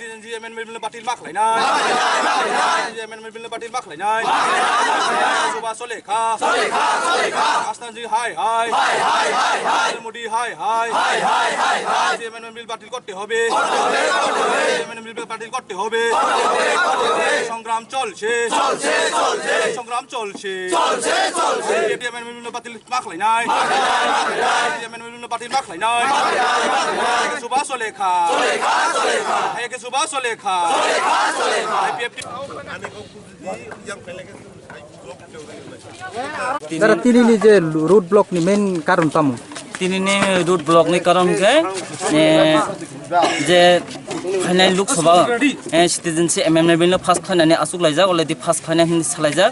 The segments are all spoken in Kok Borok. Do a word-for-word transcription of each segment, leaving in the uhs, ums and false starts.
Citizenship Amendment Bill no batil ma khlainai. Citizenship Amendment Bill no batil ma khlainai. Subha sole kha. Asna ji hai hai. Modi hai hai. Citizenship Amendment Bill batil korte hobe. Citizenship Amendment Bill batil korte hobe. সংগ্রাম চলছে। সংগ্রাম চলছে। Citizenship Amendment Bill no batil ma khlainai. Citizenship Amendment Bill no batil ma khlainai. Subha sole kha. Hai ke subha sole kha. I P F T. Dara, tinini je road block ni main karon tamo? Tinini road block ni karon khe, eh, je phainai Lok Sabha, eh, citizenship amendment bill no pass khlainani aswk laijak, already pass khlainai hinwi salaijak.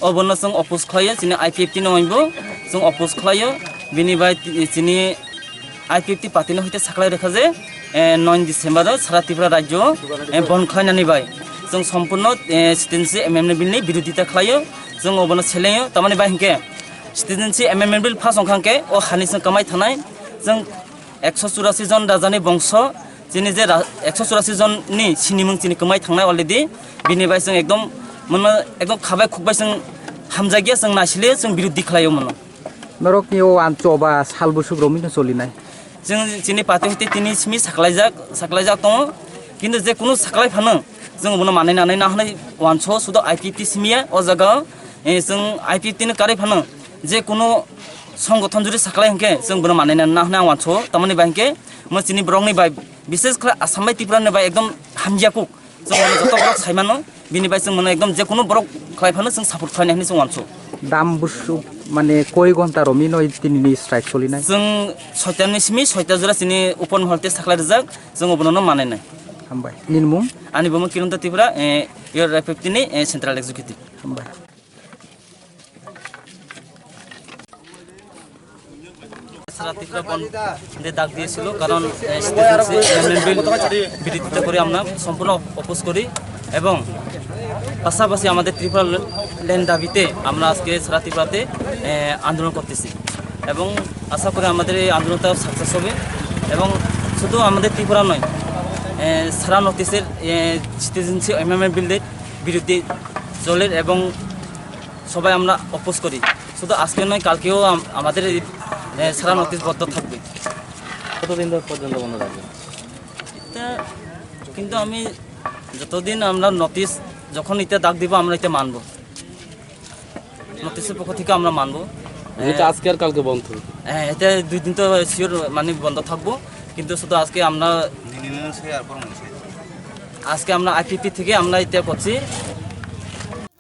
Obono chwng oppose khlaio, chini I P F T no hwnbo chwng oppose khlaio. Bini bai ti-, chini I P F T party no hwite saklai rwkha je, eh, nine December o sara Tripura rajyo, eh, bon khlainani bai chwng sompurno, eh, citizenship amendment bill ni birodita khlaio. Chwng obono selaio, tamani bai hinkhe citizenship amendment bill pass wngkha hinkhe o hani chwng kwmai thanai chwng ekso churasi jon rajani bongso, chini je ra-, ekso churasi jon ni sinimung chini kwmai thangnai already. Bini bai chwng ekdom mano ekdom khabai khukbai chwng hamjakya, chwng naisile chwng birodhi khlaio mano. Norokni o ancho ba sal bwswk romwi no cholinai? Chwng chini party hwite tini simi saklaijak, saklaijak tongo, kintu je kunu saklai phano chwng bono manwi nanai na hwnwi wanso sudo I P F T simiya o jaga, eh, chwng I P F T ni karwi phano je kunu songgothon juri saklai hinkhe chwng bono manwi nanai na hwnwi ang wanso, tamoni bai hinkhe mo chini borokni bai, bises khlai Assam bai Tripura ni bai ekdom hamya kuk. Chwng bono joto borok sai mano, bini bai chwng bono ekdom je kunu borok khlai phano chwng support khlainai hinwi chwng wanso. Dam bwswk mane koi ghonta romwi no tinini strike solinai? Chwng soita ni simi soita jora chini upor mohor tei saklai rijak, chwng obono no manai nai. Hambai. Nini mung? Ani bumung Kironda Tripura, eh, your F F T ni, eh, Central Executive. Hambai. সারা ত্রিপুরা বন্ধে ডাক দিয়েছিল, কারণ, এ, citizenship amendment bill বিরোধিতা করে আমরা সম্পূর্ণ অপোজ করি এবং পাশাপাশি আমাদের ত্রিপুরা ল্যান্ড দাবিতে আমরা আজকে সারা ত্রিপুরাতে, এ, আন্দোলন করতেছি এবং আশা করি আমাদের এই আন্দোলনটা সাকসেস হবে এবং শুধু আমাদের ত্রিপুরা নয়, এ, সারা নর্থ ইস্টের, এ, সিটিজেনশিপ অ্যামেন্ডমেন্ট বিলের বিরুদ্ধে চলের এবং সবাই আমরা অপোজ করি। শুধু আজকে নয়, কালকেও আম-, আমাদের এই, এ, সারা নর্থ ইস্ট বন্ধ থাকবে। কতদিন ধরে পর্যন্ত বন্ধ থাকবে? এটা কিন্তু আমি যতদিন আমরা নোটিশ যখন এটা ডাক দিব, আমরা এটা মানব। নোটিশের পক্ষ থেকে আমরা মানব। এটা আজকে আর কালকে বন্ধ থাকবে? হ্যাঁ, এটা দুই দিন তো শিওর মানে বন্ধ থাকবো, কিন্তু শুধু আজকে আমরা আজকে আমরা আইপিপি থেকে আমরা এটা করছি,